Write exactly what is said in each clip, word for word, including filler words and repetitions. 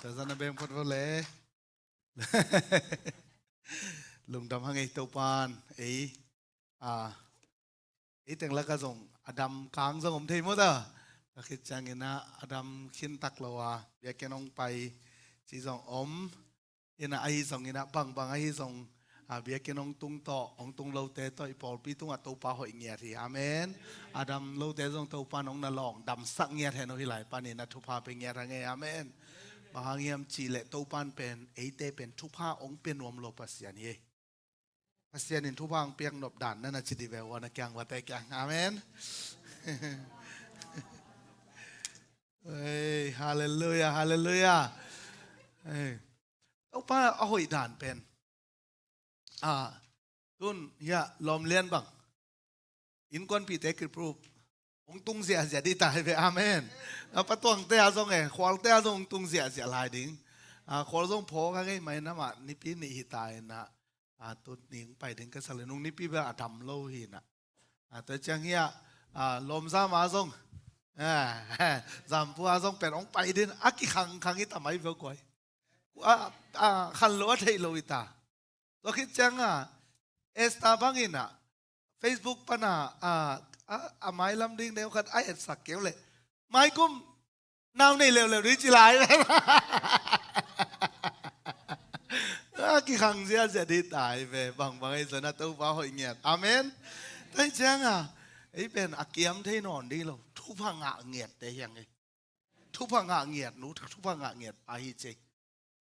Tazan a beng phot vo le. Lungdam hang ei Topan ei, a, ei teng laka zong a dam kang zong om thei maw ta. Ka khit ciangin ah a dam khin tak lo a biakinn hong pai ci zong om. Ina ahi zongin ah bangbang ahi zong, a, biakinn hong tung tawh hong tung lote tawh i pawlpi tungah Topa hoih ngiat hi. Amen. A dam lote zong Topa nong na lawng damsak ngiat hen uh hi lai panin a thupha pe ngiat hang ei. Amen. Bang hang hiam cihleh Topan pen eite pen thupha hong pe nuam lo Pasian hi. Pasian in thupha hong piak nop dan na na ci di ve ua na kiang vate kiang. Amen. Ei, halleluia, halleluia. Ei. Topa a hoih dan pen, a, tun hia lawm lian bang innkuanpihte kiproof hong tung ziahziah di tai ve. Amen. A patuangte a zong e khualte a zong hong tung ziahziah lai ding. A, khual zong phaw ka ngei mai namah nipi nih hi ta inah, a, tut ning pai ding ka sa le nung nipi bel a dam lo hi inah. A, tua ciang hia, a, lawmzam a zong, a, zampu a zong pen hong pai din a kikhangkhang hi ta mai ve guai. A, a, khan lo a theih lo hi ta. Tua khit ciang a Esther bangin ah Facebook pana, a, a, a mailam ding deu khat a etsak keu le maikum nau nei leuleu ding ci lai. A kikhang ziahziah di tai ve. Bangbang ei zona Topa hoih ngiat. Amen. Tua hi ciang a ei pen a kiam thei nawn di lo. Thupha ngah ngiat te hiang ei. Thupha ngah ngiat nu, thupha ngah ngiat pa hi cei.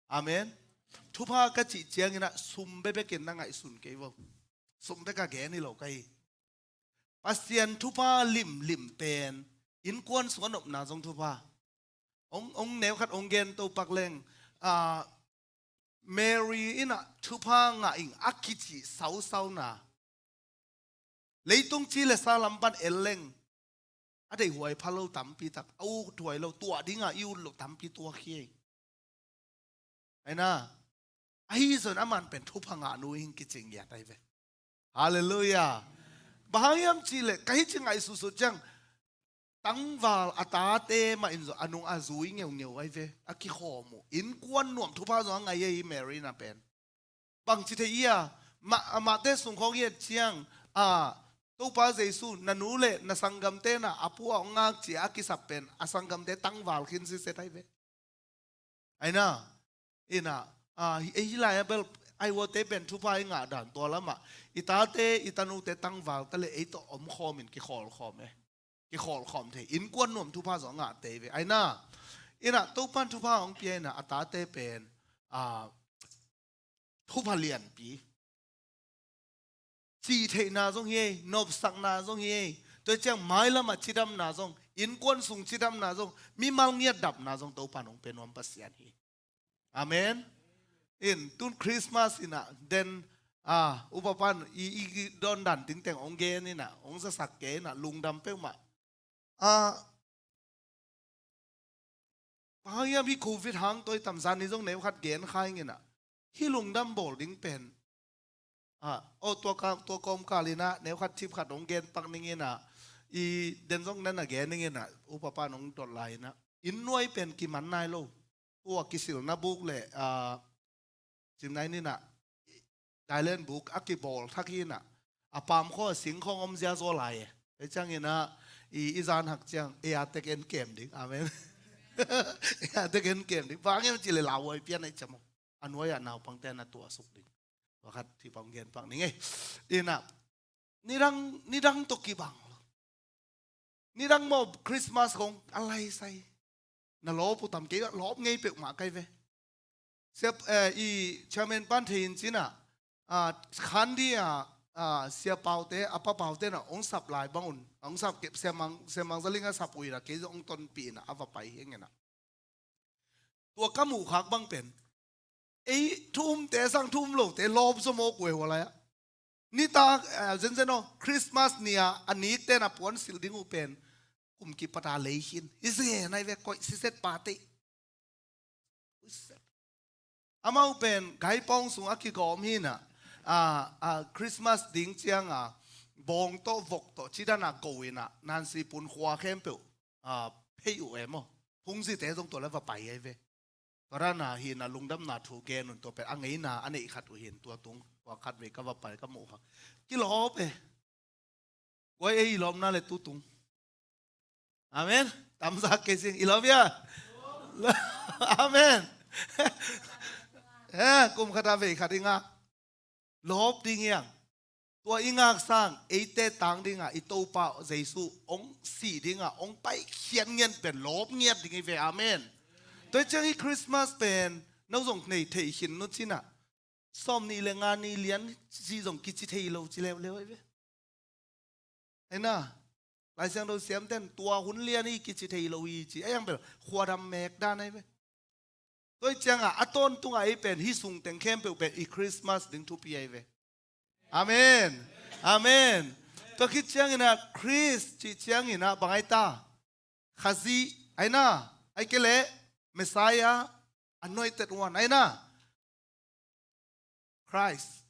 Amen. Thupha ka cih ciangin ah sum bebekin na ngaihsun kei vo. Sum bek a gen hi lo ka hi. Pasian thupha limlim pen innkuan sung a nopna zong thupha. Ong, ong neu khat ong gen to pak leng, a, Mary inah thupha ngah ing a kicih sausauna. Leitung ci le sa lam pan el leng a deihhuai pha lo tampi tak, a ut huai lo, tuah dinga i ut lo tampi tuak hi. Aina, ahi zon aman pen thupha ngah nu hing kicing ya tai ve. Halleluia. Bang hang hiam cih leh ka hi ci ngaihsutsut ciang tangval a tate mah in zong a nung a zui ngeungeu ai ve. A kikhawm uh. Innkuan nuam thupha zong a ngai hi Mary na pen. Bangci thei ia, mah, mahte sung khawng i et ciang, a, Topa Jesu, na nu le na sanggamte na a pu a hong ngak cia a kisap pen a sanggamte tangval khin siset ai ve. Aina, ina, a, hi, hi lai a bel, ai vate pen thupha i ngah dan tua lamah i tate, i tanute tangval ta le ei tawh om khawmin kikhawlkhawm e. Kikhawlkhawm thei. Innkuan nuam thupha zong a ngah tei ve. Aina, ina, Topan thupha hong pia ina, a tate pen, a, thupha lianpi. Cihtheihna zong hi ei, nopsakna zong hi ei. Tua ciang mailamah cidamna zong, innkuan sung cidamna zong, mimal ngiat dapna zong Topan hong pe nuam Pasian hi. Amen. In, tun Christmas ina, den, a, upa pan, i, i, i don dan tingteng hong gen ina, hong zasak ke ina, lungdam peuhmah. A, bang hang hiam hi covid hang toi tam zan ni zong neu khat gen kha ing ina. Hi lungdam bawl ding pen. A, o, tua ka, tua kawmkal ina, neu khat thip khat hong gen pak ning ina. I den zong nana gen ning ina, upa pan hong dot lai ina. Inn nuai pen kiman nai lo. Tua kisilna buk le, a, cimnai nina, Thailand buk a kibawl thak hi ina. A pam khaw a sing khawng om zia zaw lai e. Ei ciang ina, i, i zan hak ciang, ei a tek en kem ding. Amen. Ei a tek en kem ding. Bang em ci le lauhuai pian ei cam o. A nuai a naupangte na tuah suk ding. Tua khat thip hong gen pak ning ei. Ina, nidang, nidang tawh kibang lo. Nidang maw Christmas kong a laisai. Na lawp uh tam kei, lawp ngei peuhmah kai ve. Siap, eh, i chairman pan thei in cina, a, khan di a, a, sia paute, a pa paute na ong sap lai bang un. Ong sap kep sia mang, sia mang zaling a sap ui na kei ong tonpih na a va pai heng ena. Tua ka muh khak bang pen. Ei thu umte sang thu um lote lawp zaw mawk uh e hua lai ah. Nitak, eh, zenzen aw, Christmas ni-a a nikte na puan silh ding uh pen. Kum kipata lei khin. Hi zen ai ve koih siset pate. Amau pen gaipawng sung a kigawm hi na. A, a, Christmas ding cianga bawng tawh vok tawh cidan a go ina Nansi pun khua khempeuh, a, phei uh e maw. Phungzite zong tua le va pai ai ve. Tua dan a hi na lungdamna thu gen un, tua pen a ngeina a neih khat uh hi in, tua tung tua khat vei ka va pai ka muh kha. Kilawp e. Guai ei i lawpna le tu tung. Amen. Tamsa kei sing i lawp ia. Amen. Eh, kum khat a vei khat i ngak. Lawp ding hiang. Tua i ngak sang eite tang ding a i Topa Jesu hong sih ding a hong paikhiat ngiat pen lawp ngiat ding hi ve. Amen. Tua ciang i Christmas pen no zong nei thei khin nu cin a, sawm nih le nga ni lian ci zong kici thei lo ci leuleu hi ve. Hi na, Lai Siangtho siamten tua hun lian hi kici thei lo hi ci, a hiang bel khuadam mek dan ahi ve. Tua hi ciangin a tawntung a ei pen hih sung teng khempeuh pen i Christmas ding thupi ahi ve. Amen. Amen. Tua khit ciangin a Christ cih ciangin a bang ahi ta? Khazih ahi na, ahi kei leh Messiah, anointed one ahi na. Christ,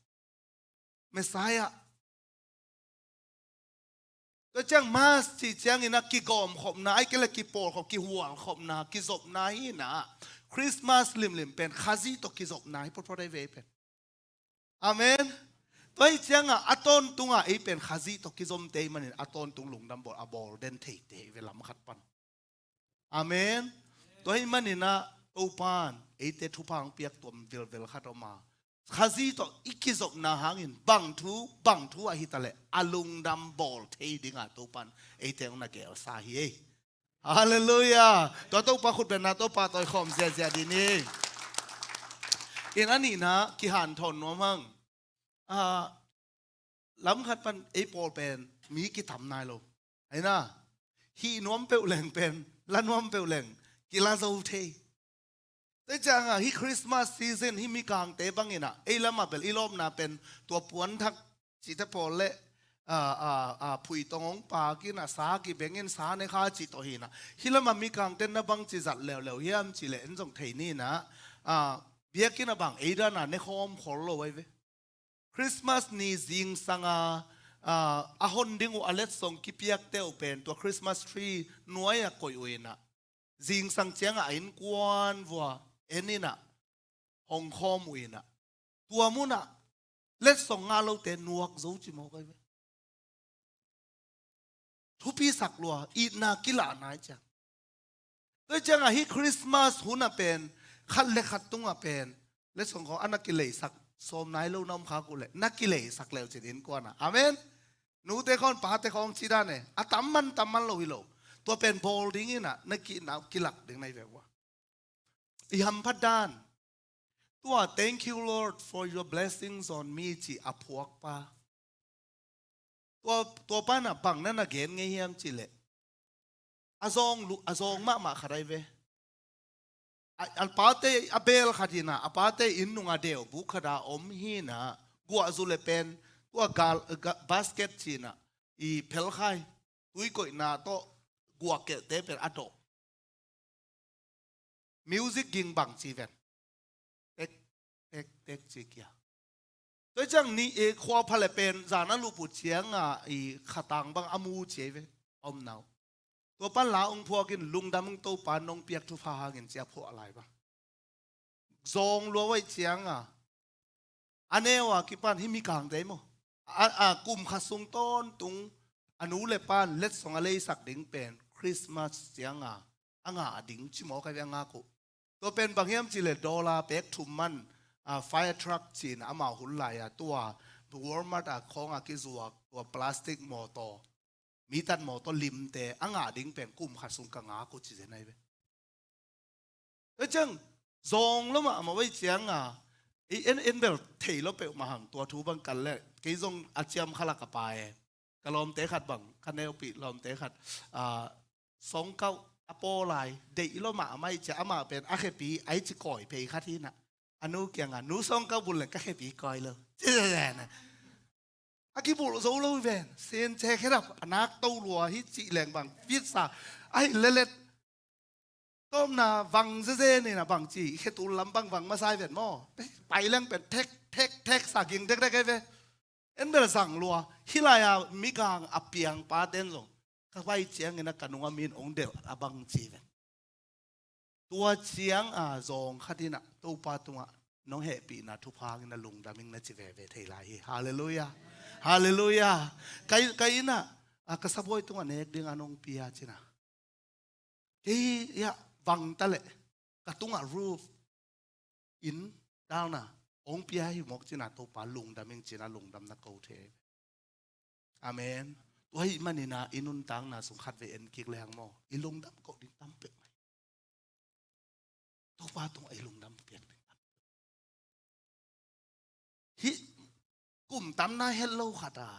Messiah. Tua ciang Mass cih ciangin a kigawmkhopna, ahi kei leh kipawlkhop, kihualkhopna, kizopna hi na. Christmas limlim pen Khazih tawh kizopna hi photphot ahi ve pen. Amen. Tua hi ciangin a tawntung a ei pen Khazih tawh kizomte ahih manin a tawntung lungdam bawl a bawl den theite hi ve lam khat pan. Amen. Tua ahih manin a Topan eite thupha hong piak tuam vilvel khat om a, Khazih tawh i kizopna hangin bang thu bang thu ahi ta leh a lungdam bawl thei ding a Topan eite hong na gelsa hi ei. Halleluiah. Tua Topa khut bengna Topa tawi khawm ziahziah dih ni. In a nihna kihanthawn nuam hang. Ah, lam khat pan ei pawl pen mi kitam nai lo. Ahi na, hih nuam peuh leng pen la nuam peuh leng kila zo thei. Tua ciangin a hih Christmas season hih mikangte bangin a ei lam a bel i lawpna pen tua puanthak cihte pawl le, ah, ah, ah, phuitawng hong pak in a sa kibeng in sa ne kha cih tawh hi na. Hih lam a mikangte na bangci zat leuleu hiam cih leh en zong thei ni na. Ah, biakinn a bang ei dan a ne khawm khol lo ahi ve. Christmas ni zingsang a, ah, a hon ding uh a letsong kipiakte uh pen tua Christmas tree nuai a koih uh in a, zingsang ciangin a innkuan vua en in a hong khawm uh in a, tua mun ah letsong ngah lote nuak zo ci mawk ahi ve. Thupisak lua, itna kilah nai ciang. Tua ciangin a hih Christmas hun a pen khat le khat tung a pen letsong khawng a na kileisak sawm nai lo na om khak uh leh na kileisak leu cin innkuan a. Amen. Nute khawng pate khawng ci dan e, a tam man tam man lo hi lo. Tua pen bawl ding in a na kihna kilak ding na hi ve ua. I hamphat dan. Tua, "Thank you, Lord, for your blessings on me," ci a phuakpa. Tua, tua pa na bang na na gen ngei hiam cih leh a zawng lu, a zawng mahmah khat ahi ve. A, a pate a beel khat hi na, a pate inn nung a deu buk khat a om hi na, guah zu le pen tua gal, ga, basket ci na, i phelkhai, tui koihna tawh guah kelhte pen a dawh. Music ging bang ci ven. Tek, tek, tek ci kia. Tua ciang ni, eh, khua pha le pen zan a lup uh ciangin a i khatang bang a mu ci ve. Om nau. Tua pan la ung phuak in lungdam ung Topa nong piak thupha hangin ci a phuah lai bang. Zawng lua uh ahih ciangin a a neu a kipan hih mikangte maw, a, a kum khat sung tawntung a nu le pan letsong a leisak ding pen Christmas ciangin a ngah ding ci mawk ahi ve a ngak uh. Tua pen bang hiam cih leh dollar pek thum man, a, fire truck ci na amau hun lai a tua Walmart a khawng a kizuak tua plastic mawtaw, mi tan mawtaw limte a ngah ding pen kum khat sung ka ngak uh ci zen ahi ve. Tua ciang zawng lo mahmah uh ahih ciangin a, i en, en bel thei lo peuhmah hang tua thu bang kal leh kei zong a ciam khalak a pa e. Ka lawmte khat bang, ka neupih lawmte khat, ah, sawngkauh a paw lai, deih lo mahmah ahih ciang amah pen a khepi a i ci kawi phei khat hi na. A nu kiangah, "Nu sawngkauh bulh leng ka khepi kawi lo." Ci zen a kibulh zo lo hi ven. Sen ce khedap a nak to lua hi cih leng bang fitsa ahi lelet. Tawpna vang zeze ni na bang ci, khetul lam bang vang masa hi ven maw. Pai leng pen thek, thek, thek sa ging dekdek ahi ve. En bel zang lua. Hih lai-a mikang a piang pa ten zong ka pai ciangin a ka nunga min ong delh a bang ci ven. Tua ciang a zawng khat in ah Topa tungah nong hehpihna thupha hangin a lungdam ing na ci veve thei lai hi. Halleluiah. Halleluiah. Ka, ka inn ah a ka sabuai tungah nek ding a nong pia ci-in ah kei ah vang ta leh ka tungah roof, inn, dalna hong pia hi mawk ci-in ah Topa lungdam ing ci-in ah lungdam na ko thei. Amen. Tua ahih manin ah i nuntakna sung khatvei en kik lehang maw, i lungdam koh ding tam peuhmah hi. Topa tungah i lungdam piak ding tam peuh. Hih kum tam na het lo khat a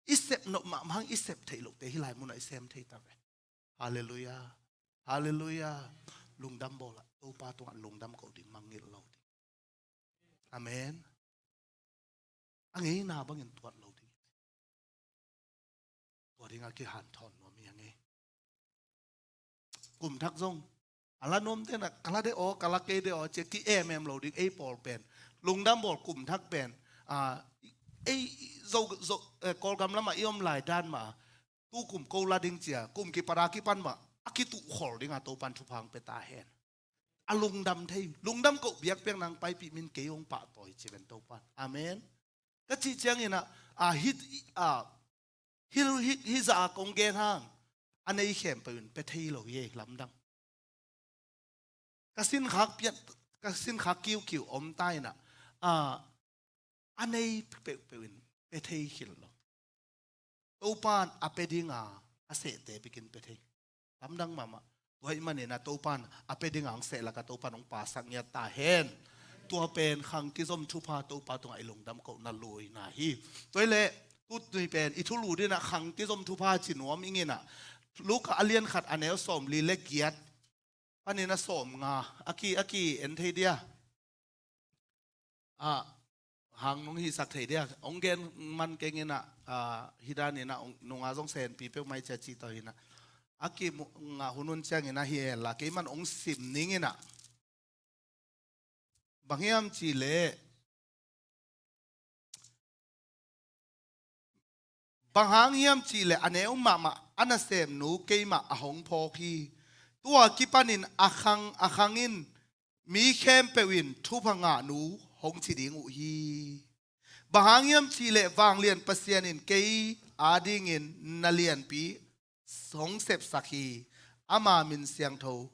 i sep nop mahmah hang i sep theih lohte hih lai munah i sem thei ta ve. Halleluiah. Halleluiah. Lungdam bawl ah Topa tungah lungdam koh ding, mangngilh lo ding. Amen. A ngeina bangin tuat lo ding. Tua ding a kihanthawn nuam hi a ngei. Kum thak zong a la nuamte in ah ka la de aw, ka la kei de aw ci-a ki-em em lo ding. Ei pawl pen lungdam bawl kum thak pen, a, ei Zo, Zo, eh, Kawlgam lamah i om lai dan mah a, tu kum ko la ding ci-a kum kipat a kipan mah a kituhkhol ding a Topan thupha hong pia ta hen. A lungdam thei, lungdam koh biakpiak nang paipih min kei hong pahtawi ci ven Topan. Amen. Ka cih ciangin ah, a, hih, a, hih, hih, hih zah a kong gen hang a nei khempeuh in pia thei lo hi ei, lamdang. Ka sinkhak piat, ka sinkhak kiukiu om ta in ah, a, a nei peuhpeuh in pia thei khil lo. Topan a pia dinga a sehte bikin pia thei. Lamdang mahmah. Tua ahih manin ah Topan a pia dinga hong seh lakah Topan hong pasak ngiat ta hen. Tua pen khang kizom thupha Topa tungah i lungdam kohna luina hi. Tua hi leh tu ni pen i thulu ding in ah khang kizom thupha ci nuam ing in ah, Luka a lian khat a neu sawmli le giat panin a sawmnga a ki, a ki en thei dia. A, hang nong hihsak thei dia. Hong gen man keng in ah, a, hih dan in ah hong, nunga zong senpi peuhmah hi ci-a cih tawh hi in ah. A ki mu-, ngah hun hun ciangin ah hi hen la, kei man hong sim ning in ah. Bang hiam cih leh, bang hang hiam cih leh a neu mahmah a nasemnu keimah a hong phawk hi. Tua kipanin a khang, a khang in mi khempeuh in thupha ngahnu hong ci ding uh hi. Bang hang hiam cih leh vanglian Pasian in kei adingin na lianpi hong sepsak hi. Ama min siangtho,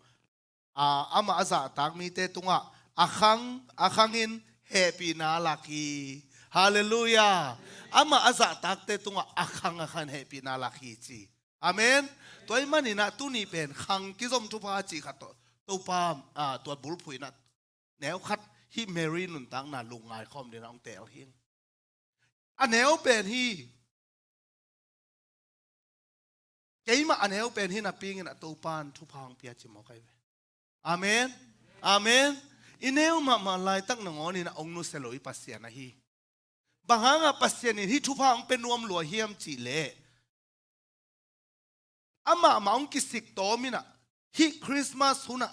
a, amah a zahtak mite tungah a khang, a khangin hehpihna lak hi. Halleluiah. Amah a zahtakte tungah a khang, a khangin hehpihna lak hi ci. Amen. Tua ahih manin ah tuni pen khang kizom thupha cih khat tawh Topa, a, tua bulphuh in ah neu khat hih Mary nuntakna lungngai khawm ding in ah hong teel hi. A neu pen hi. Keimah a neu pen hi napi ing in ah Topan thupha hong pia ci mawk ahi ve. Amen. Amen. I neu mahmah laitak nangawn in ah hong nusia lo i Pasian ahi. Bang hangah Pasian in hih thupha hong pia nuam lua hiam cih leh, amah mah hong kisik tawm in ah hih Christmas hun ah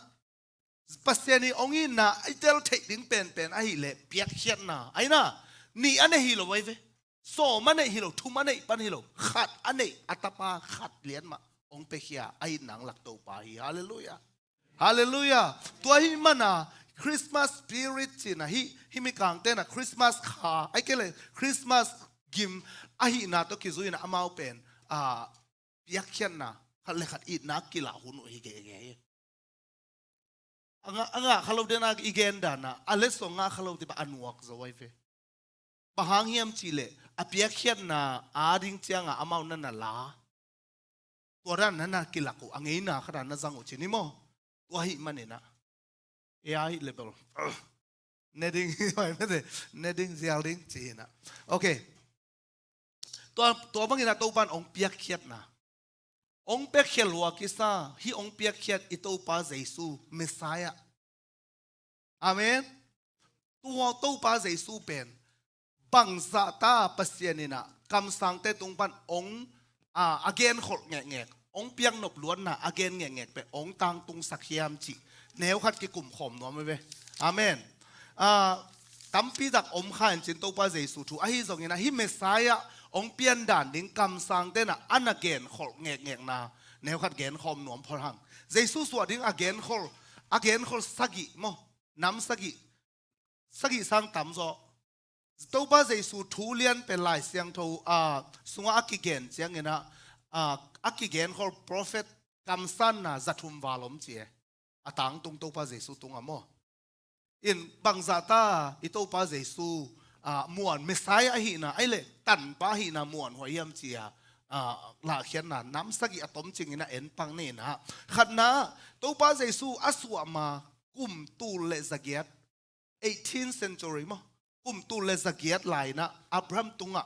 Pasian in hong itna i tel theih ding penpen ahih leh piakkhiatna, ahi na, nih a neih hi lo ahi ve. Sawm a neih hi lo, thum a neih pan hi lo, khat a neih, a tapa khat lian mah hong piakhia a itna hong lak Topa hi. Halleluiah. Halleluiah. Tua ahih manin ah Christmas spirit ci-in ah hih, hih mikangte in ah Christmas kha, ahih kei leh Christmas gim ahihna tawh kizui in ah amau pen, a, piakkhiatna, khat le khat itna kilah hun uh hi geugeu hi. A ngah, a ngah kha lo ding a i gen dan ah, a letsong ngah kha lo ding bang a nuak zo ahi ve. Bang hang hiam cih leh a piakkhiatna a ding ciangah amau na na la. Tua dan na na kilak uh, a ngeina khat a na zang uh ci ni maw. Tua ahih manin ah. Ei ahih leh bel ne ding, ne ding zial ding ci hi in ah. Ok. Tua, tua bangin ah Topan hong piakkhiatna, hong piakkhiat lua kisa, hih hong piakkhiat i Topa Jesu, Messiah. Amen. Tua Topa Jesu pen bangzah ta Pasian in ah kamsangte tung pan hong, a, a genkholh ngekngek, hong piaknop luatna a gen ngekngek pen hong tangtungsak hiam cih neu khat kikum khawm nuam ahi ve. Amen. A, tampi tak om kha in cin Topa Jesu thu ahi zongin ah hih Messiah hong piandan ding kamsangte in ah a na genkholh ngekngekna neu khat gen khawm nuam phot hang. Jesu suah ding a genkholh, a genkhol sagih maw, nam sagih, sagih sang tamzaw Topa Jesu thu lian pen Lai Siangtho, ah, sungah a kigen ciangin ah, ah, a kigenkhol prophet kamsanna za thum val om ci e. A tangtung Topa Jesu tungah maw. In bangzah ta i Topa Jesu, ah, muan Messiah ahihna, ahih leh tanpa ahihna muanhuai hiam ci a, ah, lahkhiatna nam sagih a tomcingin a en pak ni in ah. Khatna, Topa Jesu a suah ma kum tul le zagiat, eighteenth century maw, kum tul le zagiat lai in ah Abraham tungah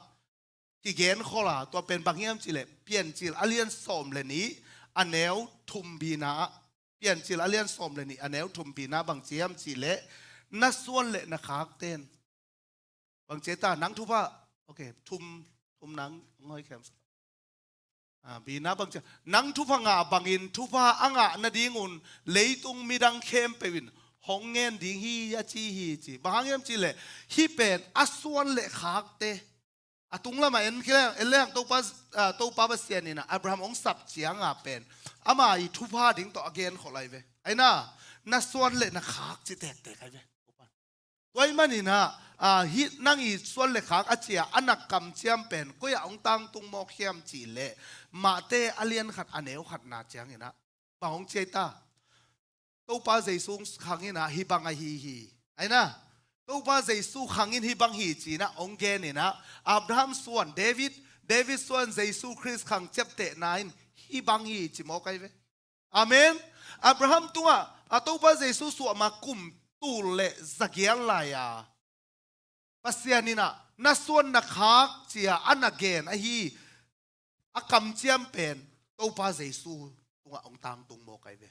kigenkhol a, tua pen bang hiam cih leh Piancil a lian sawm le nih a neu thum bina ah, Piancil a lian sawm le nih a neu thum bina bang ci hiam cih leh, na suan le na khakte in, bang ci ta, nang thupha, okay, thum, thum nang ngoi khem. Ah, bina bang ci, nang thupha ngah bangin thupha a ngah nadingun leitung midang khempeuh in hong ngen ding hi a ci hi ci. Bang hang hiam cih leh, hih pen a suan le khakte, a tunglamah en khia, en leng Topa, ah, Topa Pasian in ah Abraham hong sap ciang a pen ama i thupha ding tawh a genkhol ahi ve. Ahi na, na suan le na khak ci tektek ahi ve. Tua ahih manin ah, ah, hih nang i suan le khak a ci a, a nak kamciam pen koi ah hong tangtung mawk hiam cih leh, Mate a lian khat a neu khatna ciangin ah bang hong ci ta? Topa Jesu khang in ah hih bang ahi hi. Ahi na, Topa Jesu khang in hih bang hi ci in ah hong gen in ah, Abraham suan David, David suan Jesu Khrist khang ciaptehna in hih bang hi ci mawk ahi ve. Amen. Abraham tungah a Topa Jesu suah ma kum tul le zagiat lai a, Pasian in ah na suan na khak ci a a na gen ahi a kamciam pen Topa Jesu tungah hong tangtung mawk ahi ve.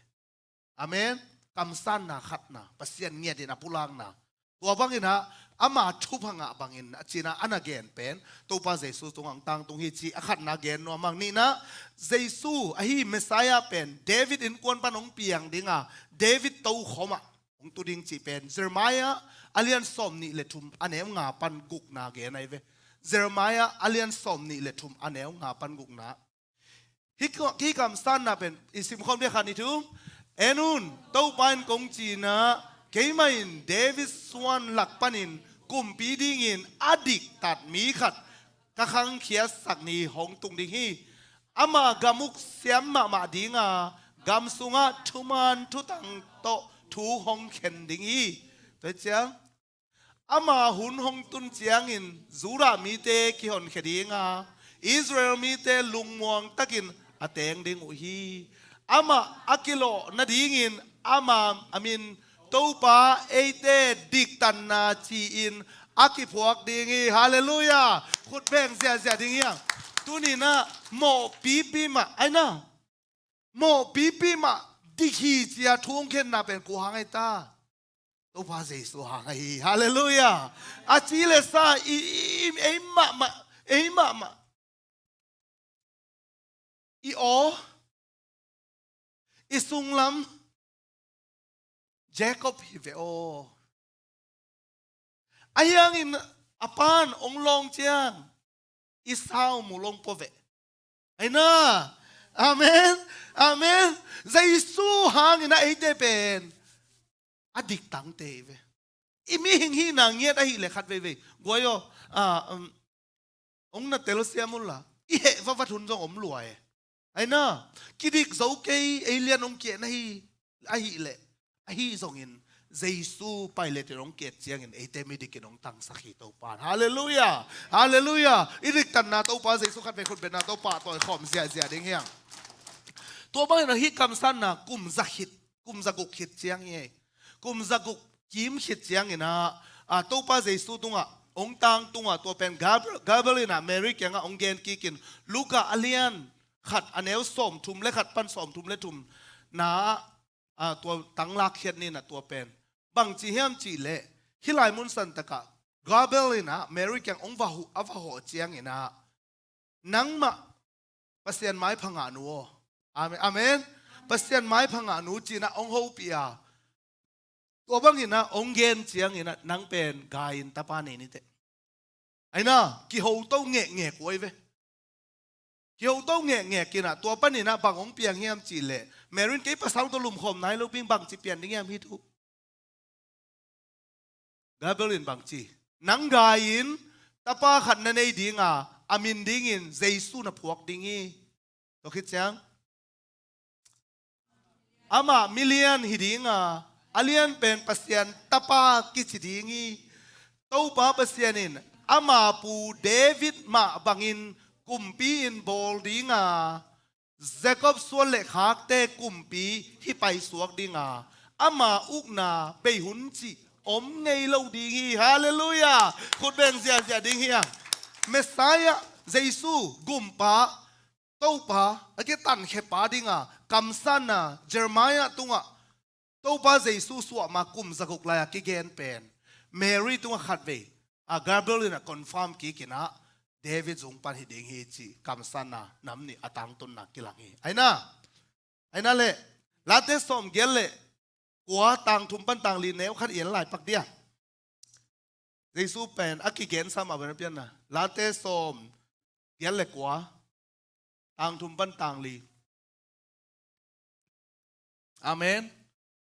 Amen. Kamsanna khatna, Pasian ngiat in a pulakna. Tua bangin ah ama thupha ngah bangin a ci in ah a na gen pen Topa Jesu tungah hong tangtung hi ci a khatna gen nuam hang. Nihna, Jesu ahi Messiah pen David innkuan pan hong piang ding a, David tokhom ah hong tu ding cih pen Jeremiah a lian sawm nih le thum a neu nga pan gukna gen ahi ve. Jeremiah a lian sawm nih le thum a neu nga pan gukna. Hih, hih kamsanna pen i simkhawm ding khat ni thu. En un, Topa in kong ci in ah, keimah in David suan lak panin kumpi dingin a diktat mi khat ka khangkhiatsak ni hong tung ding hi. Ama gam uk siam mahmah ding a, gam sungah thuman thutang tawh thu hong khen ding hi. Tua ciang ama hun hong tun ciangin Judah mite kihonkhia ding a, Israel mite lungmuang takin a teng ding uh hi. Amah a kilawh nadingin ama a min Topa eite diktanna ci-in a kiphuak ding hi. Halleluiah. Khut beng ziahziah ding hi hang. Tuni in ah mawhpipi mah, ahi na, mawhpipi mah dik hi ci a thu hong khenna pen kua hang ahi ta? Topa Jesu hang ahi hi. Halleluiah. A ci le sa i, i, i, ei mahmah, ei mahmah, i aw, i sunglam Jacob hi ve aw. Ahi hangin a pan hong lawng ciang Esau mu lawng pua ve. Ahi na. Amen. Amen. Jesu hangin a eite pen a diktangte hi ve. I mihing hihna ngiat ahih leh khat veivei, guai aw, ah, um, hong na telsiam un la, i heh vavat hun zong om lua e. Ahi na, kidik zo kei, ei lian hong kiat na hi, ahih leh, ahi zongin Jesu Pilate in hong kiat ciangin eite midikin hong tangsak hi Topa in. Halleluiah. Halleluiah. I diktanna Topa Jesu khat vei khut bengna tawh pahtawi khawm ziahziah ding hi hang. Tua bangin ahi kamsanna kum za khit, kum za guk khit ciang hi. Kum za guk kim khit ciangin ah, ah, Topa Jesu tungah hong tangtung a, tua pen Gabriel, Gabriel in ah Mary kiangah hong gen kikin, Luka a lian khat a neu sawmthum le khat pan sawmthum le thum na ah, tua tang lakkhiat ni in ah tua pen bang ci hiam cih leh, hih lai mun santakah Gabriel in ah Mary kiang hong va huh, a va hawh ciangin ah, nangmah Pasian maipha ngahnu aw. Amen. Amen. Pasian maipha ngahnu ci in ah hong hopih a, tua bangin ah hong gen ciangin ah nang pen gai in tapa nei ni teh. Ahi na, kihoto ngekngek uh ahi ve. Kihoto ngekngek in ah tua panin ah bang hong piang hiam cih leh, Mary in kei pasal tawh lumkhawm nai lo bing bangci pian ding hiam hih thu. Gabriel in bangci, nang gai-in tapa khat na nei dinga, a min dingin Jesu na phuak ding hi. Tua khit ciang amah milian hi dinga, a lian pen Pasian tapa kici ding hi. Topa Pasian in ama pu David mah bangin kumpi in bawl dinga, Jacob suan le khakte kumpi hi paisuak dinga, ama ukna bei hun cih om ngei lo ding hi. Halleluiah. Khut beng ziahziah ding hi a. Messiah, Jesu, gumpa, Topa, a kitankhepa dinga kamsanna Jeremiah tungah Topa Jesu suahma kum zaguk lai-a kigen pen Mary tungah khatvei a Gabriel in a confirm kikin ah, David zung pan hi ding hi cih kamsanna nam nih a tangtunna kilang hi. Aina, aina le, Late sawmgiat le kua, tang thum pan tang li neu khat i en lai pak dia. Jesu pen a kigen sam a ban a pianna. Late sawmgiat le kua, tang thum pan tang li. Amen.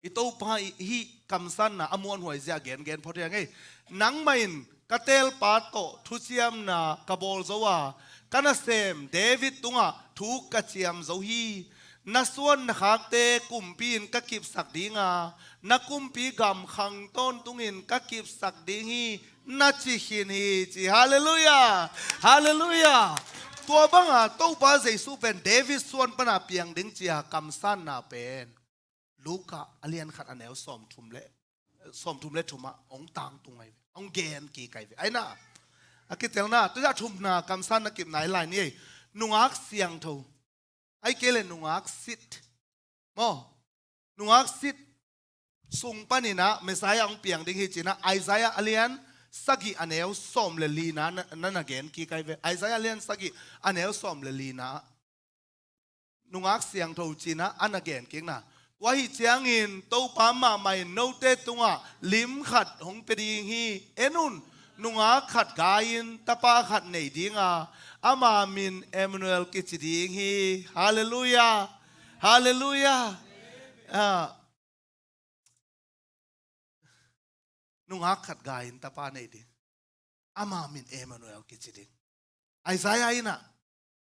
I Topa i hih kamsanna a muanhuai zia gengen phot hi a ngei. Nangmah in ka teelpa tawh thuciamna ka bawl zo a, ka nasem David tungah thu ka ciam zo hi. Na suan na khakte kumpi in ka kipsak dinga, na kumpi gam khang tawntungin ka kipsak ding hi, na ci khin hi ci. Halleluiah. Halleluiah. Tua banga Topa Jesu pen David suan pana piang ding cia kamsanna pen Luka a lian khat a neu sawmthum le, sawmthum le thumah hong tangtung ai ve, hong gen kik ai ve. Aina, a kitelna, tua a thumna kamsanna kipna i lai ni ei. Nungak siangtho, ai kei le nungak sit maw? Nungak sit sung paninah Messiah hong piang ding hi cinah Isaiah a lian sagih a neu sawm le lina na, na, na gen kik ai ve. Isaiah a lian sagih a neu sawm le lina nungak siangtho cinah a na gen kikna. Tua hi ciangin Topa mahmah in note tungah lim khat hong pia ding hi. En un, nungak khat gai-in tapa khat nei dinga, ama min Emmanuel kici ding hi. Halleluiah. Halleluiah. Ah, nungak khat gai-in tapa nei ding, ama min Emmanuel kici ding. Isaiah inah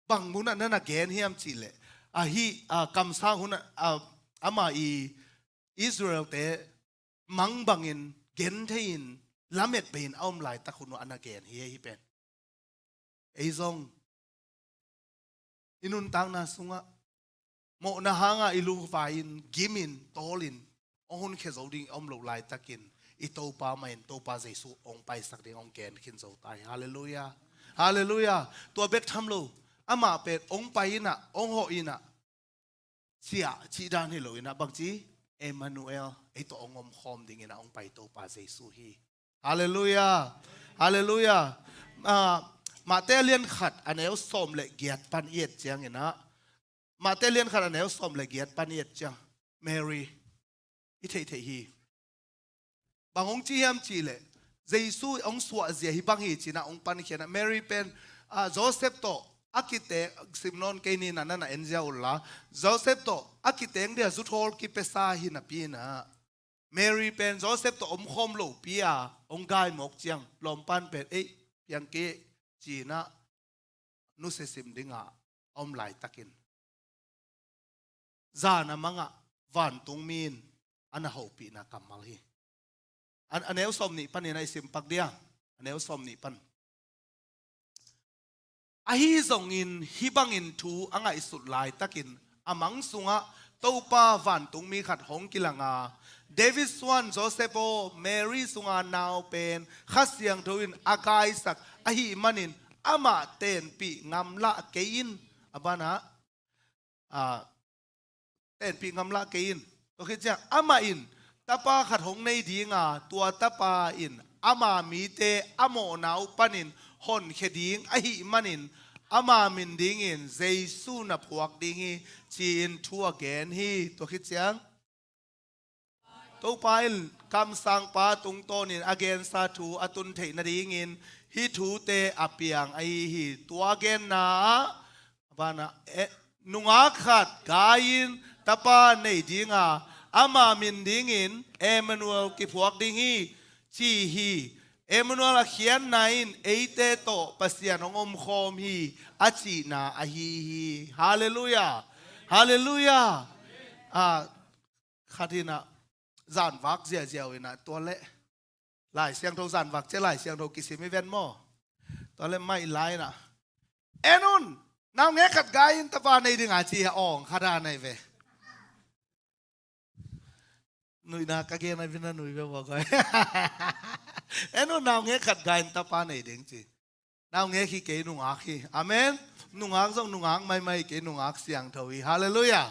bang munah na na gen hiam cihleh, ahi, a, kamsang hunah, a, ama i Israel-te mang bangin genthei-in lamet bei-in a om laitak hun uh a na gen hi, hi pen. Ei zong i nuntakna sungah mawhna hanga i luvai-in gimin tawlin hong hunkhia zo ding i om loh laitakin i Topa mah in Topa Jesu hong paisak ding hong gen khin zo ta hi. Halleluiah. Halleluiah. Tua bek tham lo, amah pen hong pai inah, hong hawh inah, ciah cih dan hi lo inah, bangci, Emmanuel, ei tawh hong omkhawm ding inah hong pai Topa Jesu hi. Halleluiah. Halleluiah. Ah, Mate a lian khat a neu sawm le giat pan i et cianginah, Mate a lian khat a neu sawm le giat pan i et ciang, Mary i theihtheih hi. Bang hong ci hiam cihleh, Jesu hong suahzia hi bang hi cinah hong pankhianah Mary pen, ah, Joseph tawh a kiteng, sim nawn kei ninah na na enzia unla, Joseph tawh a kiteng dia zuthawl kipiasa hi napi inah Mary pen Joseph tawh omkhawm lopi a hong gaimawk ciang lawmpan pen, ei, piang kei cinah nusia sim dingah a om laitakin zan a mangah vantungmi in a na hopihna kammal hi. A, a neu sawm nih panin a i sim pak dia. A neu sawm nih pan. Ahi zongin hih bangin thu a ngaihsut laitakin a mang sungah Topa vantungmi khat hong kilanga, David suan Joseph aw, Mary sunga nau pen Kha Siangtho in a gaisak ahih manin amah tenpih ngamlah kei in. A banah, ah, tenpih ngamlah kei in. Tua khit ciang amah in tapa khat hong nei dinga, tua tapa in ama mite a mawhna uh panin honkhia ding ahih manin ama min dingin Jesu na phuak ding hi, ci-in thu a gen hi. Tua khit ciang Topa in kamsangpa tungtawnin a gensa thu a tun theih nadingin hih thute a piang ahi hi. Tua genna ah, a banah, eh, nungak khat gai-in tapa nei dinga, ama min dingin Emmanuel kiphuak ding hi, ci hi. Emmanuel a khiatna in eite tawh Pasian hong omkhawm hi, a cihna ahi hi. Halleluiah. Halleluiah. A, khat inah zanvak ziahziah uh inah tua leh Lai Siangtho zanvak cia Lai Siangtho kisim i ven maw? Tua leh mai lai inah, en un, naungek khat gai in tapa nei dinga ci hi a awng khat a nei ve. Nuihna ka gen a vina nui ve vua koi. En un, naungek khat gai in tapa nei ding ci. Naungek hi kei, nungak hi. Amen. Nungak zong nungak maimai hi kei, nungak siangtho hi. Halleluiah.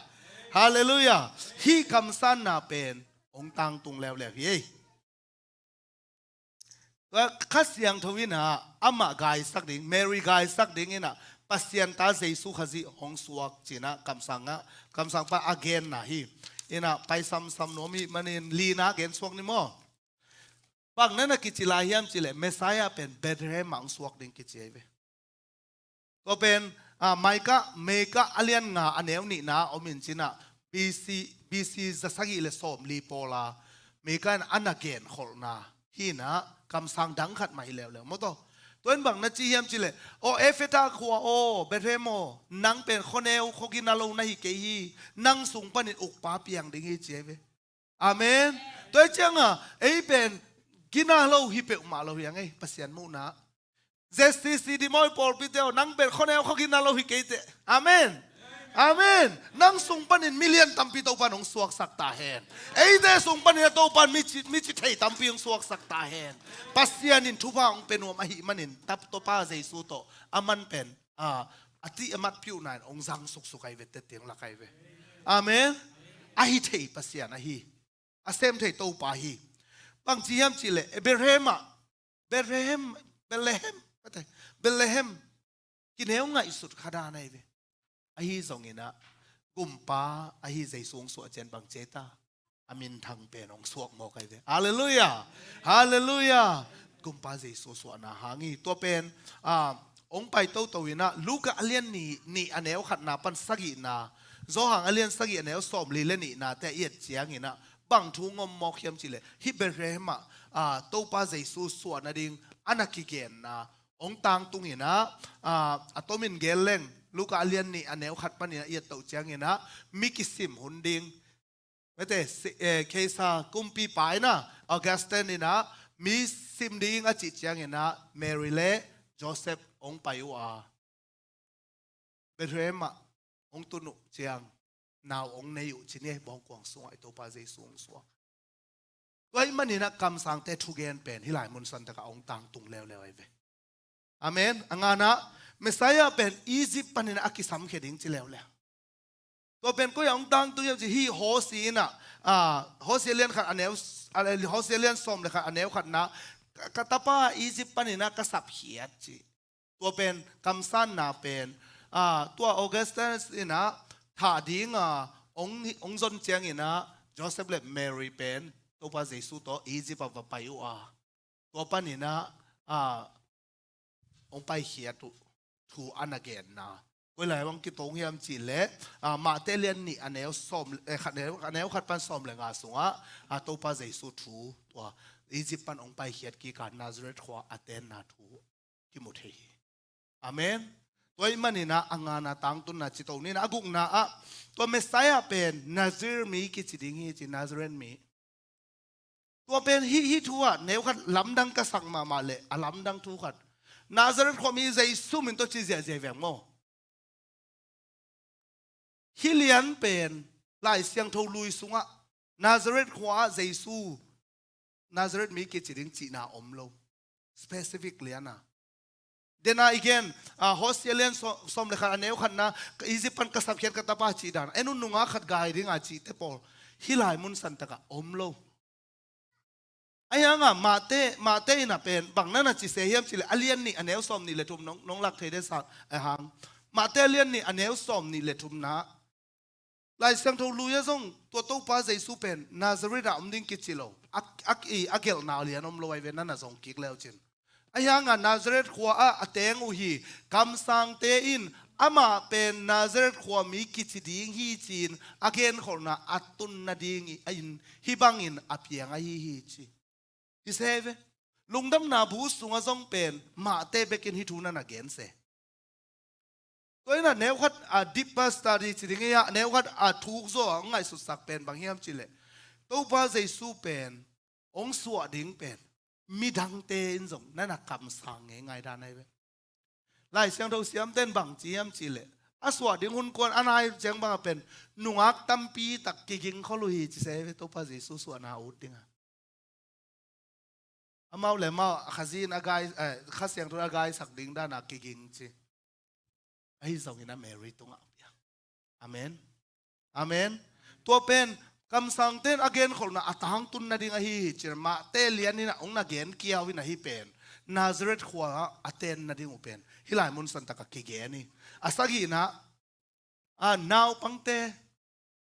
Halleluiah. Hih kamsanna pen hong tangtung leuleu hi ei. Tua Kha Siangtho inah amah gaisak ding, Mary gaisak ding inah Pasian ta Jesu Khazih hong suak ci inah kamsang ah, kamsang pa a genna hi. Inah pai samsam nuam hi manin lina gen suak ni maw? Bang na na kici lai hiam cih leh Messiah pen Bethlehem ah hong suak ding kici ahi ve. Tua pen, ah, Micah, Micah a lian nga a neu nihna om in ci inah B C, B C za sagih le sawmli pawl a Micah in a na genkholhna hi inah kamsang dang khat mah hi leuleu maw taw. Tua in bang na ci hiam cih leh, aw Efeta khua aw, Bethlehem aw, nang pen khuaneu khuagina lo na hi kei hi, nang sung panin ukpa piang ding hi ci ahi ve. Amen. Tua hi cianga ei pen gina lo hi peuhmah lo hi ang ei, Pasian muhna. Z C C di mawi pawlpite aw, nang pen khuaneu khuagina lo hi kei teh. Amen. Amen. Nang sung panin milian tampi Topan hong suaksak ta hen. Eite sung panin a Topan mici, mici thei tampi hong suaksak ta hen. Pasian in thupha hong pe nuam ahih manin tap Topa Jesu tawh a man pen, a, a tih a matpih uh na in hong zang suksuk ahi ve, teh tiang lak ahi ve. Amen. A hi thei Pasian ahi. A sem thei Topa hi. Bang ci hiam cih leh Bethlehem ah, Bethlehem, Bethlehem, Bethlehem kineu ngaihsut kha dan ahi ve. Ahi zong inah Gumpa ahi Jesu hong suah ciang bang ci ei ta, a minthang pen hong suak mawk ahi ve. Halleluiah. Halleluiah. Gumpa Jesu suahna hang hi. Tua pen, ah, hong pai toto inah Luka a lian nih, nih a neu khatna pan sagihna, Johan a lian sagih a neu sawmli le nihna te a i et ciang inah bang thu hong om mawk hiam cih leh hih Bethlehem ah, ah, Topa Jesu suah nading a na kigenna hong tangtung inah, ah, a tomin gen leng Luka a lian nih a neu khat pan inah i et toh ciang inah mi kisim hun ding. Mete, si-, eh, Caesar kumpipa inah Augustine inah mi sim ding a cih ciang inah Mary le Joseph hong pai uh a, Bethlehem ah hong tun uh ciang nau hong nei uh ci ni, bawngkuang sungah i Topa Jesu hong suak. Tua ahih manin ah kamsangte thugen pen hih lai mun santak ah hong tangtung leuleu ahi ve. Amen. A ngana ah Messiah pen Egypt panin a kisamkhia ding ci leuleu. Tua pen koi ah hong tangtung hiam cih leh hih Hosea inah, ah, Hosea lian khat a neu, ah, Hosea lian sawm le khat a neu khatna, ka, ka tapa Egypt panin ah ka sapkhiat ci. Tua pen kamsanna pen, ah, tua Augustus inah thah ding a hong, hong zon ciang inah Joseph le Mary pen Topa Jesu tawh Egypt ah va pai uh a, tua panin ah, ah, hong paikhiat uh thu a na genna. Koi lai hong kitong hiam cih leh, ah, Mate lian nih a neu sawm, eh, khat neu, a neu khat pan sawm le nga sungah, ah, Topa Jesu thu, tua Egypt pan hong paikhiat kik a Nazareth khua a tenna thu kimu thei hi. Amen. Tua ahih manin ah a ngana tangtunna ci to ni inah, a gukna ah tua Messiah pen Nazir mi kici ding hi ci, Nazareth mi. Tua pen hih, hih thu ah neu khat lamdang ka sak mahmah leh a lamdang thu khat, Nazareth khuami Jesu min tawh ci ziahziah veng maw? Hih lian pen Lai Siangtho lui sungah Nazareth khua ah Jesu, Nazareth mi kici ding cihna om lo. Specific lian a. Dena i gen, ah, Hosea lian sawm, sawm le khat a neu khatna, ka Egypt pan ka sapkhiat ka tapa cih dan. En un, nungak khat gai ding a cihte pawl hih lai mun santak ah om lo. Ahi hangah Mate, Mate inah pen bang na na ci se hiam cih leh a lian nih a neu sawm nih le thum nong, nong lak thei de sa, eh, hang. Mate a lian nih a neu sawm nih le thumna, Lai Siangtho lui ah zong tua Topa Jesu pen Nazareth ah om ding kici lo. A, a, i, a gelhna lian om lo ahi ve, na na zong kik le uh cin. Ahi hangah Nazareth khua ah a teng uh hi. Kamsangte in amah pen Nazareth khuami kici ding hi ci-in a genkholhna a tun nadingin hih bangin a piang ahi hi ci. Hi se ve. Lungdamna bu sungah zong pen Matthai bekin hih thu na na gen se. Tua in a neu khat a deeper study ci ding hi a, neu khat a thuk zaw a ngaihsutsak pen bang hiam cih leh, Topa Jesu pen hong suah ding pen midangte in zong na na kamsang ngeingai dan ahi ve. Lai Siangtho siamten bang ci hiam cih leh, a suah ding hun kuan a nai ciang bang a pen nungak tampi tak kiging khol uh hi ci se ve, Topa Jesu suahna a ut ding a. Amau le amau a Khazih in a gai, eh, Kha Siangtho in a gaisak ding dan a kiging ci. Ahi zongin a Mary tungah a piang. Amen. Amen. Tua pen kamsangte in a genkholhna a tangtun nading ahi hi ci-in Matthai lian in a hong na gen kiau in ahi pen, Nazareth khua ah a ten nading uh pen hih lai mun santak ah kigen hi. A sagihna, a, naupangte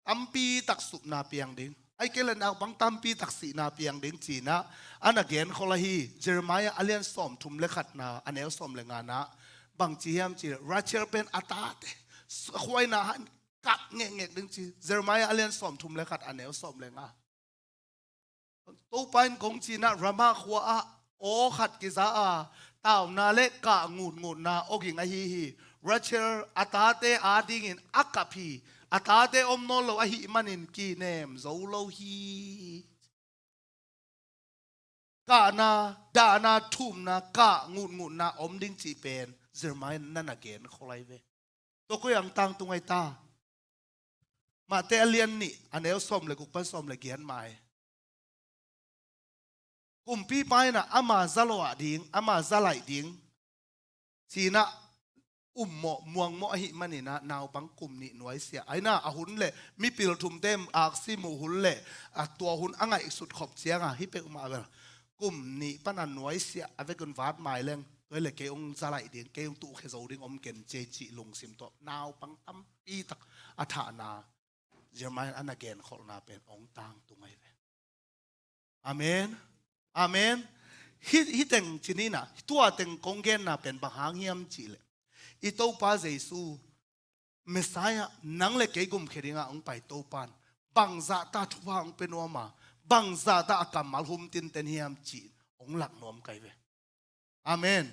tampi tak supna piang ding, ahih kei leh naupang tampi tak sihna piang ding ci-in a na genkhol ahi. Jeremiah a lian sawmthum le khatna a neu sawm le ngana bang ci hiam cih leh, Rachel pen a tate a khuaina han kap ngekngek ding ci. Jeremiah a lian sawmthum le khat a neu sawm le nga. Topa in kong ci-in a Ramah khua ah aw khat kiza a, tauna le kah ngutngutna awging ahi hi. Rachel a tate adingin a kap hi. A tate om nawn lo ahih manin kinem zo lo hi. Kahna, dahna, thumna, kah ngutngutna om ding cih pen Jeremiah in na na genkhol ahi ve. Tua koi ah tangtung ahi ta? Matthai a lian nih a neu sawm le guk pan sawm le giat mah hi. Kumpipa in a ama za luah ding, ama za laih ding ci-in a ummawh muangmawh ahih manin a naupang kum nih nuaisiah. Ahi na a hun le mipil thumte aksi muh hun le a tua hun a ngaihsut khop ciang a hih peuhmah bel kum nih pan a nuaisiah a vekun vat mai leng, tua hi leh kei hong za laih ding, kei hong tuhkhia zo ding om ken ci ei cih lungsim tawh naupang tampi tak a thahna Jeremiah in a na genkholhna pen hong tangtung ahi ve. Amen. Amen. Hih, hih teng ci ni in a, tua teng kong genna pen bang hang hiam cih leh, i Topa Jesu Messiah, nang le kei gumkhia ding a hong pai Topa in bangzah ta thupha hong pia nuam a, bangzah ta a kammal hum tinten hiam cih hong lak nuam ka hi ve. Amen.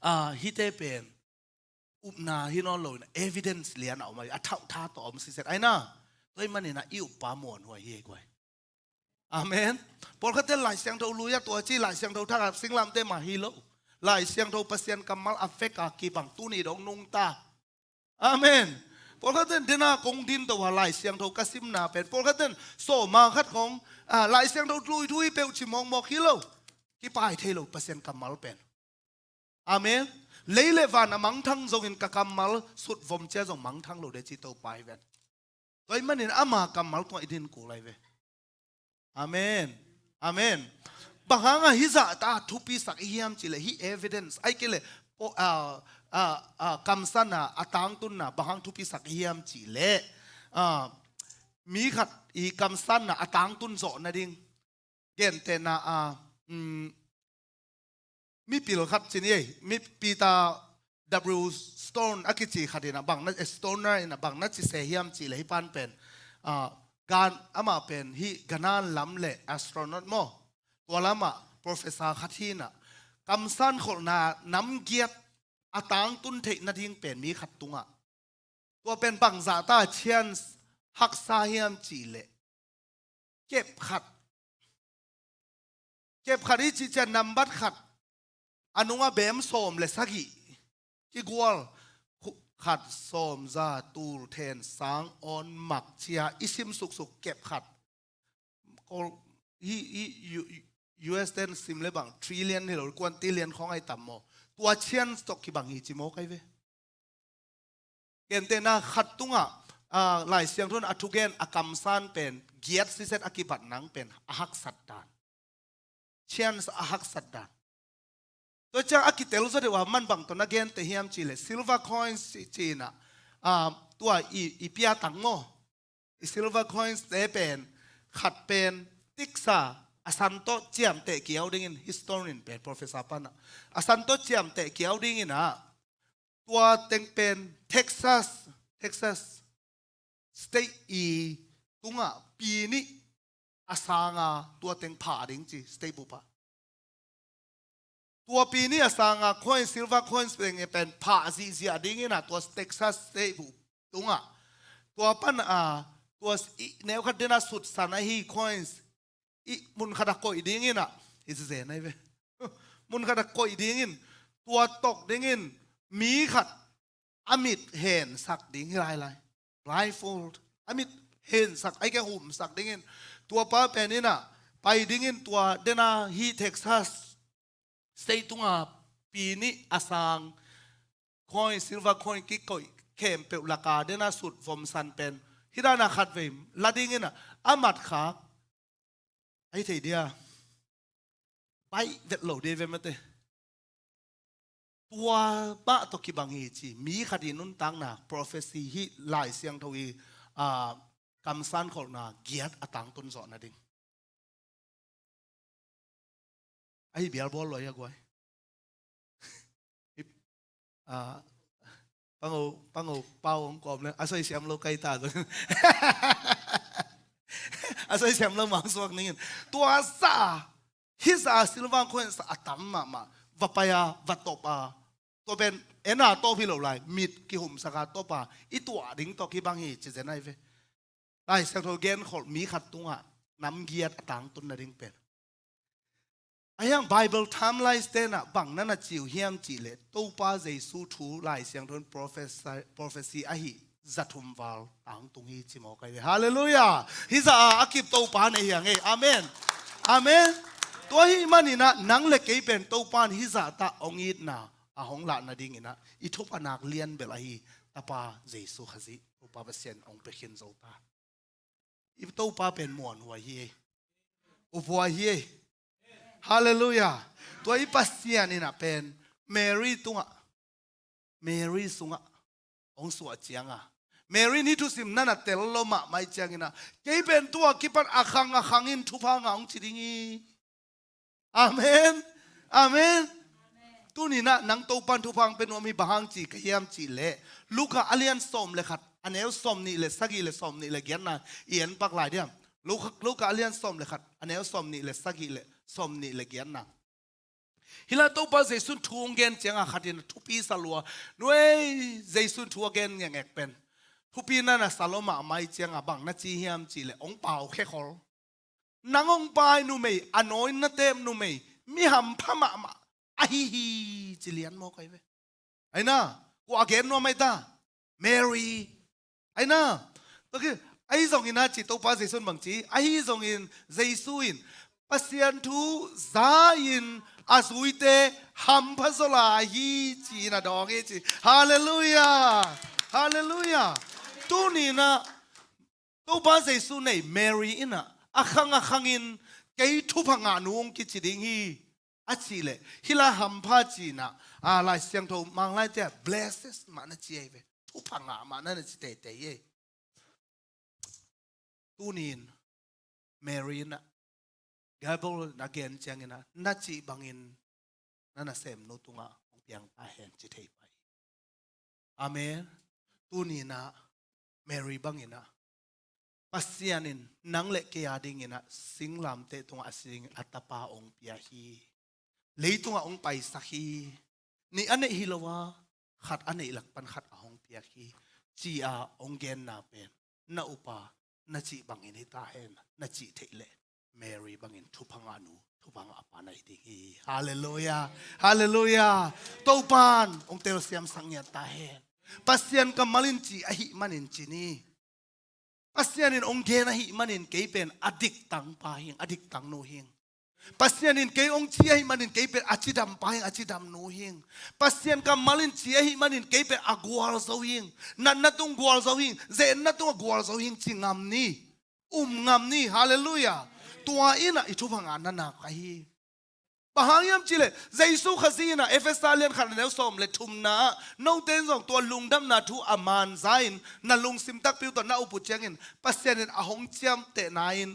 Ah, hihte pen upna hi nawn lo in a evidence lian a om ahi, a thauhtha tawh a om sitset ahi na. Tua ahih manin a i uppa muanhuai hi ei guai. Amen. Pawlkhatte Lai Siangtho lui a tua ci, Lai Siangtho Thak a singlamteh mah hi lo. Lai Siangtho Pasian kammal a vek a kibang tuni dong nungta. Amen. Pawlkhatte in dena kong din to a Lai Siangtho ka simna pen, pawlkhatte in sawma khat khong, ah, Lai Siangtho lui thu hi peuh ci mawkmawk hi lo. Kipai thei lo Pasian kammal pen. Amen. Lei le van a mangthang zongin ka kammal sutvom ciang zong mangthang lo ding ci Topa hi ven. Tua ahih manin ama kammal tungah i din kul ahi ve. Amen. Amen. Bang hangah hih zahta thupisak i hiam cih leh, hih evidence, ahih kei leh, po-, ah, ah, ah, kamsanna a tangtunna bang hang thupisak i hiam cih leh, ah, mi khat i kamsanna a tangtun zawh nading gentehna a, um, mipil khat ci ni ei, mi Peter W Stone a kici khat in a bang na, eh, Stoner in a bang na ci se hiam cih leh hih pan pen, ah, gan, amah pen hih ganal lam le astronaut maw, tua lamah professor khat hi in a, kamsan kholhna nam giat a tangtun theih nading pen mi khat tungah tua pen bangzah ta chance haksa hiam cih leh, kep khat. Kep khat i cih ciang nambat khat a nungah bem sawm le sagih kigual, khat, sawm, za, tul, then, sang, awn, mak ci-a i sim suksuk kep khat. Kol-, hi, hi, U-, U S ten sim le bang trillion hi lo, quintillion khawng ahi tam maw? Tua chance tawh kibang hi ci maw ka hi ve. Gentehna khat tungah, ah, Lai Siangtho in a thugen a kamsan pen giat sitset a kibat nang pen a haksat dan. Chance a haksat dan. Tua ciang a kitel zaw deuh a man bang tawh na genteh hiam cih leh silver coins ci, ci in a, ah, tua i, i pia tang maw? I silver coins te pen khat pen tiksa a san tawh ciamteh kiau dingin, historian pen professor pan a, a san tawh ciamteh kiau dingin a, Tua teng pen Texas, Texas state i tungah pi nih a sanga tua teng phah ding ci, state bup ah. Tua pi nih a sanga coins, silver coins pen, pen phah zihziah dingin ah tua Texas state bup tungah. Tua pan a tua i neu khat dena sutsan ahi coins i mun khat a koih dingin ah, i zen ai ve. Mun khat a koih dingin, tua tok dingin mi khat a mit hensak ding hi lailai. Blindfold. A mit hensak, ai ke humsak dingin. Tua pa pen in ah pai dingin tua dena hi Texas state tunga pi nih a sang coin, silver coin kikoih khempeuh laka dena sut vomsan pen. Hidana khat vei la dingin ah a mat khak. Ai thei dia. Pai vet lo dia ve mate. Tua mah tawh kibang hi ci, mi khat i nuntakna, prophecy hi, Lai Siangtho i, ah, kamsan kholhna giat a tangtun zawh nading. Ahi bial bawl lo a guai. Ah, pango, pango pau hong kawm le a soi siam lo kai ta. A soi siam lo mang suak ningin. Tua sa, hi sa silver coin sa a tam mahmah. Va pai a, va top a. Tua pen ena top hi lo lai. Mit kihumsak a top a. I tuah ding tawh kibang hi ci zen ai ve. Lai Siangtho genkholh mi khat tungah namgiat a tangtun nading pen. Ahiang Bible timeline tenah bang nana ci uh hiam cihleh Topa Jesu thu Lai Siangtho in prophecy, prophecy ahi zathum val tangtung hi ci mawk ai ve. Halleluiah. Hizah a a kip Topa nei hiang ei. Amen. Amen. Tua hi maninah nang le kei pen Topa in hizah tah hong itna a hong lah nadinginah i thupha nak lianbel ahi Tapa Jesu Khazih Topa Pasian hong pia khin zo ta. I Topa pen muanhuai hi ei. Uphuai hi ei. Halleluiah. Tua i Pasian inah pen Mary tungah, Mary sungah hong suah cianga Mary ni thusim nana tel lo mahmah i cianginah kei pen tua kipan a khang a khangin thupha ngah hong ci ding hi. Amen. Amen. Tuninah nang Topan thupha hong pia nuam hi bang hang ci ka hiam cihleh Luka a lian sawm le khat a neu sawm nih le sagih le sawm nih le giatna i en pak lai diam. Luka, Luka a lian sawm le khat a neu sawm nih le sagih le sawm nih le giatna. Hila Topa Jesu in thu hong gen cianga khatin thupi sa lua. Nuei Jesu in thu a gen ngekngek pen thupi nana sa lo mahmah i cianga bang na ci hiam cihleh hong pau khekhol. Nang hong pai numei, a nawi na tep numei, mi hampha mahmah ahi hi ci lian mawk ai ve. Aina, kua a gen nuam ai ta? Mary. Aina, toki, ahi zongin a ci Topa Jesu in bang ci, ahi zongin Jesu in Pasian thu za-in a zuite hampha zaw lai hi ci-in a dawng hi ci. Halleluiah. Halleluiah. Tuninah Topa Jesu nei Mary inah a khang a khangin kei thupha ngah nu hong kici ding hi a cihleh hila hampha cinah a Lai Siangtho Manglaite ah blesses mah na ci ei ve. Thupha ngah mah na na ci teitei ei. Tunin Mary inah Gabriel na gen cianginah na cih bangin na nasemnu tungah hong piang ta hen ci thei pai. Amen. Tuninah Mary banginah Pasian in nang le kei a dinginah singlamteh tungah a si dingin a tapa hong pia hi. Leitungah hong paisak hi. Nih a neih hi lo a khat a neih lak pan khat a hong piak hi. Ci-a hong genna pen na upa na cih bangin hi ta hen na cih theih leh Mary bangin thupha ngah nu, thupha ngah pa na hi ding hi. Halleluiah. Halleluiah. Topan hong telsiam sak ngiat ta hen. Pasian kammal in ci ahih manin ci ni. Pasian in hong gen ahih manin kei pen a diktang pa hing, a diktang nu hing. Pasian in kei hong ci ahih manin kei pen a cidam pa hing, a cidam nu hing. Pasian kammal in ci ahih manin kei pen a gualzo hing. Natna tung gualzo hing, zenna tung a gualzo hing ci ngam ni. Um ngam ni. Halleluiah. Tua inah i thupha ngah na nak ahi. Bang hang hiam cihleh Jesu Khazih inah Efesa lian khat a neu sawm le thumna ah note in zong tua lungdamna thu a man za-in na lungsim takpi uh tawh na up uh ciangin Pasian in a hong ciamtehna in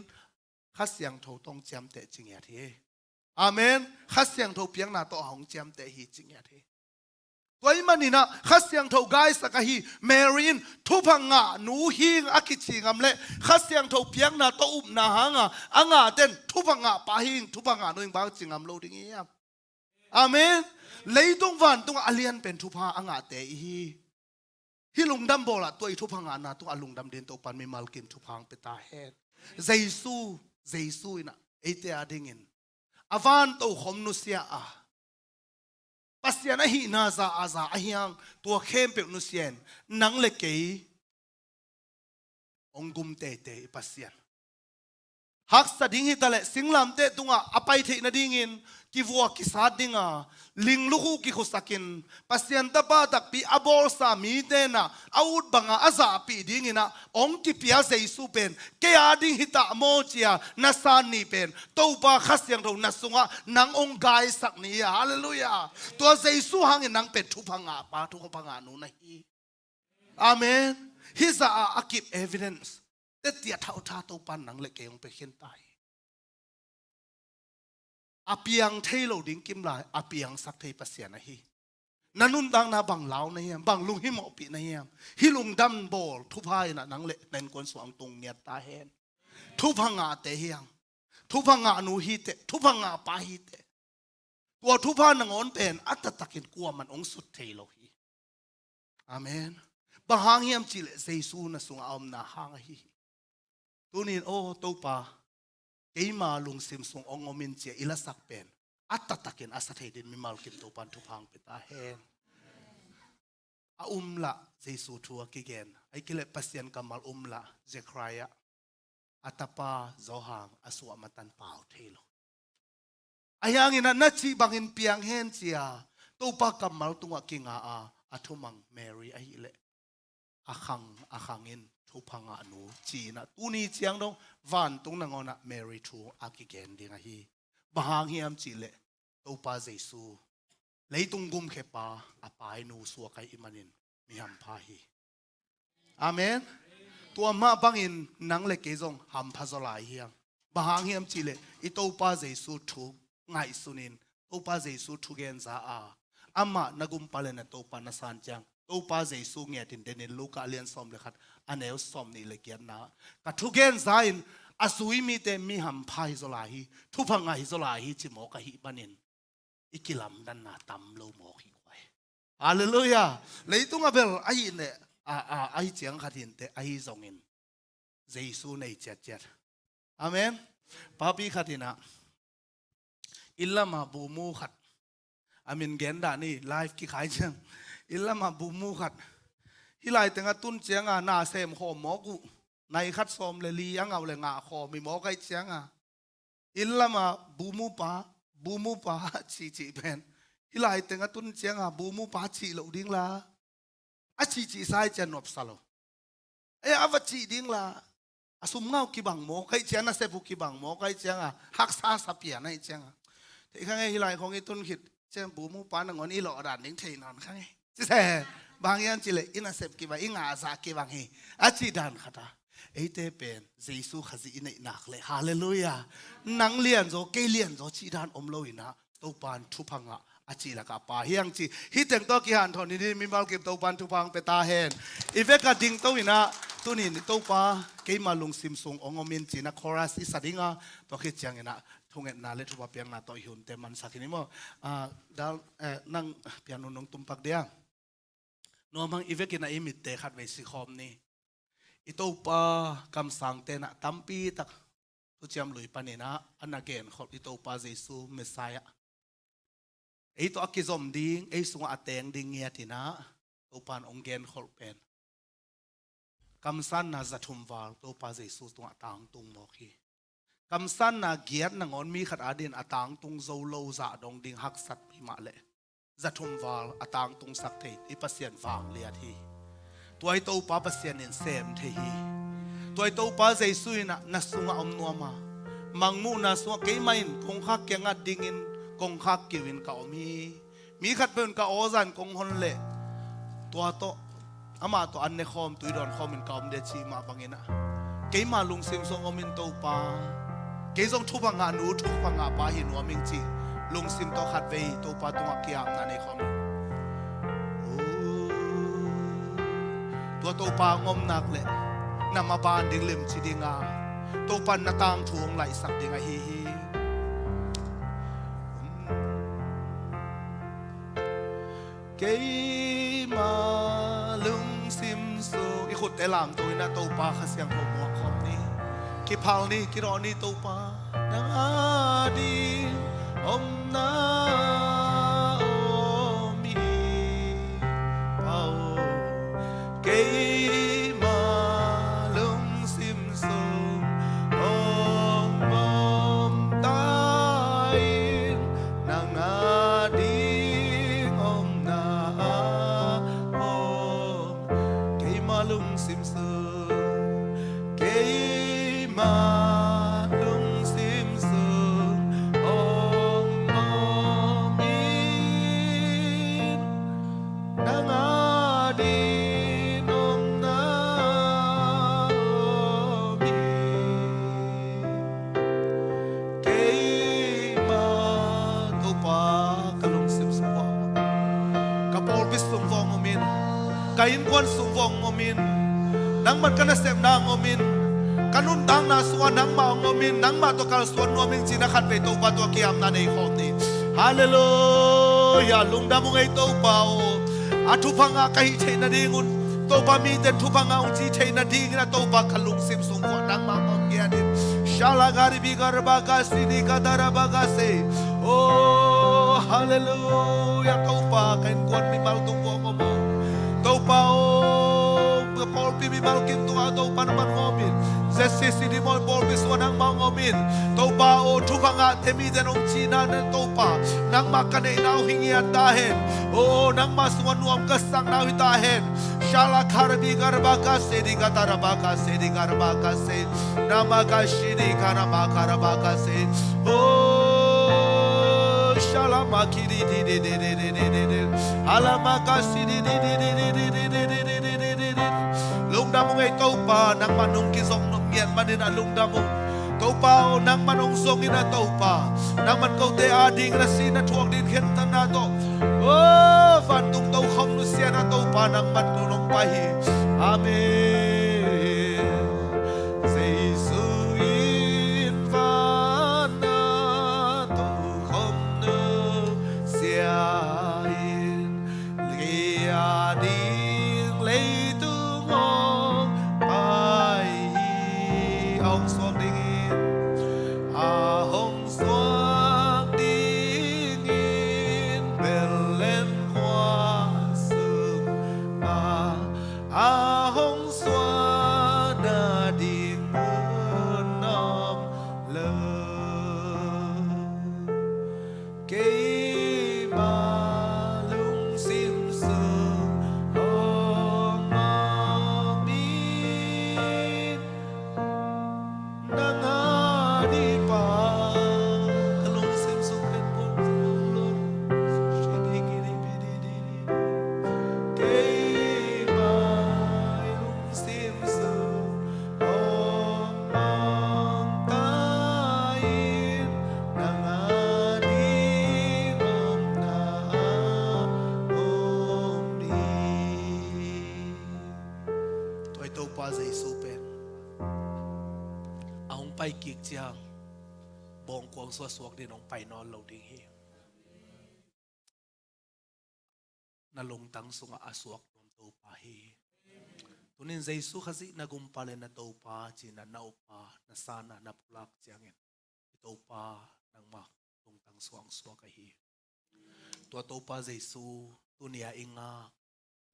Kha Siangtho tawh hong ciamteh ci ngiat hi. Amen. Kha Siangtho piakna tawh a hong ciamteh hi ci ngiat hi. Tua ahih manin ah Kha Siangtho gaisak ahi Mary in thupha ngah nu hi ing a kici ngam leh Kha Siangtho piakna tawh upna hanga a ngahte in thupha ngah pa hi ing, thupha ngah nu hi ing bang ci ngam lo ding hiam? Amen. Leitung vantungah a lianpen thupha a ngahte i hi. Hih lungdam bawlah tua i thupha ngahna tungah a lungdam dingin Topan mimal kim thupha hong pia ta hen. Jesu, Jesu in ah eite adingin a van tokhom nusia a, Pasian ahihna za a za ahi hang tua khempeuh nusia in nang le kei hong gum teitei i Pasian. Haksa ding hi taleh singlamteh tungah a pai theih nadingin kivua kisat dinga, linglukhu kikhusakin, Pasian Tapa takpi a bawlsa mite in ah a ut banga a zahpih dingin ah hong kipia Jesu pen kei ading hi ta maw ci-a na san ni pen Topa Kha Siangtho na sungah nang hong gaisak ni hi a. Halleluiah. Tua Jesu hangin nang pen thupha ngah pa, thupha ngah nu na hi. Amen. Hih zah a a kip evidence tetti a thautha Topan nang le kei hong pia khin ta hi. A piang thei lo ding kim lai a piangsak thei Pasian ahi. Na nuntakna bang lau na hiam, bang lunghimawhpih na hiam? Hih lungdam bawl thupha in ah nang le na innkuan sungah hong tung ngiat ta hen. Thupha ngahte hi hang. Thupha ngah nu hi teh, thupha ngah pa hi teh. Tua thupha nangawn pen a taktakin kuaman hong sut thei lo hi. Amen. Bang hang hiam cihleh Jesu na sungah a omna hang ahi hi. Tunin aw Topa, keima lungsim sung hong om in ci-a i lasak pen a taktakin a sa thei dingin mimal kim Topan thupha hong pia ta hen. A um lah Jesu thu a kigen, ahih kei leh Pasian kammal um lah Zechariah a tapa Johan a suahmatan pau thei lo. Ahi hangin ah na cih bangin piang hen ci-a Topa kammal tungah kinga a, a thumang Mary ahih leh a khang a khangin thupha ngah nu ci-in ah tuni ciang dong vantung nangawn ah Mary thu a kigen ding ahi. Bang hang hiam cihleh Topa Jesu leitung gumkhepa a painu suak ahih manin mi hampha hi. Amen. Tua mah bangin nang le kei zong hampha zaw lai hi hang. Bang hang hiam cihleh i Topa Jesu thu ngaihsunin Topa Jesu thugen za a, amah na gumpa le na Topa na san ciang Topa Jesu ngiatin denin Luka a lian sawm le khat a neu sawm nih le giatna, ka thugen za in a zui mite mi hampha hi zaw lai hi, thupha ngah hi zaw lai hi ci mawk ahih manin i kilamdanna tam lo mawk hi guai. Halleluiah. Leitung a bel ahih leh a, a, ahi ciang khat hi inteh, ahi zongin Jesu nei ciatciat. Amen. Papi khat in ah inn lamah bumu khat, a min gen dah ni, live kikhai ciang, inn lamah bumu khat hih lai tengah tun cianga na sem khawm mawk uh, nai khat sawm le li a ngah uh le ngah khawm hi mawk ahih cianga inn lamah bumu pa, bumu pa cihcih pen hih lai tengah tun cianga bumu pa cih loh ding la, a cihcih sa ahih ciang nuamsa lo. E, a va cih ding la, a sum ngah uh kibang mawk ahih ciang, nasep uh kibang mawk ahih cianga haksa sa pian ahih cianga, theih kha nge, hih lai khawng i tun khit ciang bumu pa nangawn i lawh dan ding thei nawn kha nge. Ci se, bang hang hiam cihleh i nasep kibang, i ngahzah kibang hi, a cih dan khat a. Eite pen Jesu Khazih i neih nak leh, halleluiah, nang lianzaw kei lianzaw cih dan om lo in ah Topan thupha ngah a cih lakah a pa hi hang ci. Hih teng tawh kihanthawn in hih mimal kim Topan thupha hong pia ta hen. I vek a dingto in ah tunin i Topa keima lungsim sung hong om in ci-in ah chorus i sa ding a, tua khit ciangin ah thungetna le thupha piakna tawh i hunte mansak hi ni maw. Ah, dal, eh, nang piano nong tumpak dia. Nuam hang, i vekin ah i mitte khatvei sikhawm ni. I Topa kamsangte in ah tampi tak Thuciam Lui panin ah a na genkholh i Topa Jesu Messiah, ei tawh a kizom ding, ei sungah a teng ding ngiat in ah Topan hong genkholh pen kamsanna zathum val Topa Jesu tungah tangtung mawk hi. Kamsanna giat nangawn mi khat adingin a tangtung zo lo zah dong ding haksat pi mah leh, zathum val a tangtungsak thei i Pasian vangliat hi. Tua i Topa Pasian in sem thei hi. Tua i Topa Jesu in ah na sungah om nuam a, mangmuhna sungah keimah in kongkhak kiangah dingin kongkhak kiu in ka om hi. Mi khatpeuh in ka aw zan kong hon leh tua tawh, amah tawh an ne khawm, tui dawn khawm in ka om dia cih mah bangin ah, keima lungsim sung om in Topa, kei zong thupha ngah nu, thupha ngah pa hi nuam ing cih lungsim tawh khatvei Topa tungah ki-apna nei khawm. Tua Topa hong om nak leh na maban ding limci ding a, Topa in na tangthu hong laihsak ding ahi hi. Keima lungsim sung, i khutte lamto in a Topa Kha Siangtho muak khawm ni. Kiphal ni, kidawh ni Topa. Nang a ding omna om hi Pa aw. Keima lungsim sung om om ta in, nang a ding omna om. Keima lungsim sung, keima lungsim sung om om in, nang a ding omna om hi. Keima Topa ka lungsim sung vua, ka pawlpi sung vua hong om in, ka innkuan sung vua hong om in, nangman ka nasepna hong om in, ka nuntakna sungah nangmah hong om in, nangmah tawh kalsuan nuam in ci-in a khatvei Topa tungah kiamna nei khawm ni. Halleluia. Lungdam ung ei Topa aw. A thupha ngah ka hih theih nadingun, Topa mite in thupha ngah ung ci theih nadingin a Topa ka lungsim sung vua nangmah hong om ngiat in. Shala garibi garaba kasi ni katara bagase. Oh, halleluia. Topa ka innkuan mimal tung vua hong om aw. Topa aw, ka pawlpi mimal kim tungah Topa nangman hong om in. Z C C D mawi pawlpi sungah nangmah hong om in. Topa aw, thupha ngahte mite in hong cihna in Topa, nangmah ka neihna uh hi ngiat ta hen. Oh, nangmah sungah nuam ka sakna uh hi ta hen. Shala karabi garaba kasi ni katara bagase ni garaba kasi. Nama kasi ni karaba karaba kasi. Oh, shala makiri di di di di di di di di. Ala makasi di di di di di di di di di di di di. Lungdam ung ei Topa, nangmah nong kizong nop ngiat manin a lungdam ung. Topa aw, nangmah nong zong in a Topa, nangmah kote adingin a si na thuak ding khentatna tawh, oh, vantung tokhom nusia in a Topa, nangmah nong pai hi. Amen. Jesu in van a tokhom nusia in, kei a ding leitung hong pai hi. A hong suak dingin, a hong suak dingin Bethlehem khua sungah, a hong suah nading mun om lo. Keima lungsim sung om om in, nang a ding Pa, ka lungsim sung pen pon sung om lo. Keima lungsim sung om om ta in, nang a ding omna om ding. Tua i Topa Jesu pen a hong pai kik ciang bawngkuang sungah suak dingin hong pai nawn lo ding hi. Na lungtang sungah a suak nuam Topa hi. Tunin Jesu Khazih na gumpa le na Topa ci-in na na opa, na sanna na pulak ciangin, i Topa nangmah lungtang sungah hong suak ahi. Tua Topa Jesu tuni a i ngak,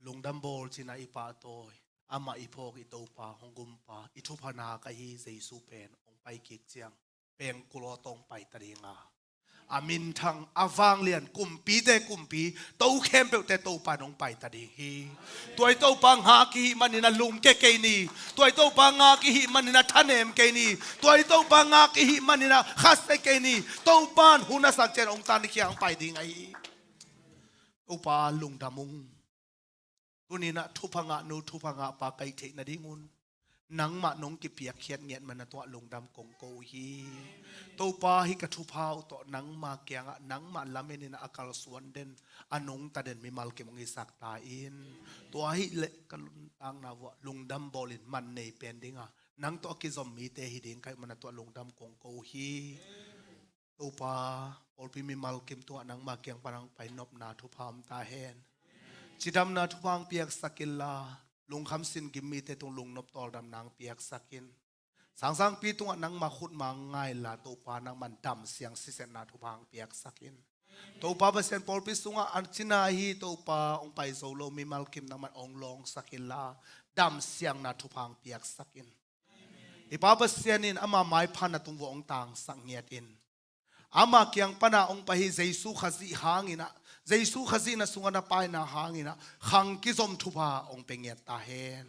lungdam bawl ci-in a i pahtawi, amah i phawk i Topa, hong gumpa, i thupha nak ahi Jesu pen hong pai kik ciang pengkul aw tawh hong pai ta ding a, a minthang, a vanglian, kumpite kumpi, to khempeuhte Topa in hong pai ta ding hi. Tua i Topa ngak i hih manin a lungke kei ni. Tua i Topa ngak i hih manin a thanem kei ni. Tua i Topa ngak i hih manin a khasia kei ni. Topa in hun a sak ciang hong tan i khiang pai ding ahi. Topa lungdam ung. Tuni-in ah thupha ngahnu, thupha ngahpa ka hih theih nadingun Nangmah nong kipiakkhiat ngiat manin na tungah lungdam kong ko uh hi. Topa, hih ka thupha uh tawh nangma kiangah nangmah lamen in a kalsuan den, a nungta den mimal kim hong hisak ta in. Tua hileh ka nuntakna vuah lungdam bawlin man nei pen dinga nang tawh a kizom mite hi ding ka hih manin na tungah lungdam kong ko uh hi. Topa, pawlpi mimal kim tungah nangma kiang pan hong pai nopna thupha om ta hen. Cidamna thupha hong piaksak inla, lungkham sin gim mite tung lungnop tawldamna hong piaksak in. Sangsangpi tungah nangma khutma hong ngai inla, Topa, nangman damsiang sisetna thupha hong piaksak in. Topa Pasian, pawlpi sungah a cina hi, Topa, hong pai zo lo mimal kim nangman hong lawngsak inla, damsiangna thupha hong piaksak in. I Pa Pasian in ama maipha na tung vuah hong tangsak ngiat in. Ama kiang pana hong pai hi Jesu Khazih hangin ah, Jesu Khazih na sungah na paina hangin ah, khang kizom thupha hong pia ngiat ta hen.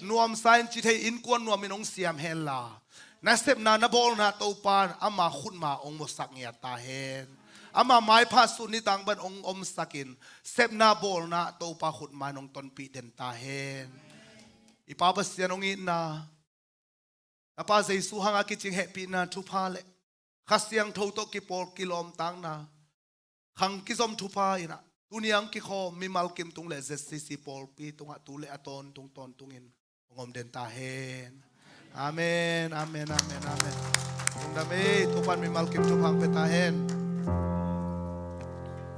Nuamsa in cithei innkuan nuamin hong siam henla, na sepna na bawlna Topa in ama khutma hong musak ngiat ta hen. Ama maipha sun nitang bang hong omsak in, sepna bawlna Topa khutma in hong tonpih den ta hen. I Pa Pasian, hong itna, na Pa Jesu hanga kicing hehpihna thupha le Kha Siangtho tawh kipawl kilawmtakna, khang kizom thupha in ah, tuni a hong kikhawm mimal kim tung le Z C C pawlpi tungah tu le a tawntung tawntungin hong om den ta hen. Amen, amen, amen, amen. Lungdam ei, Topa in mimal kim thupha hong pia ta hen.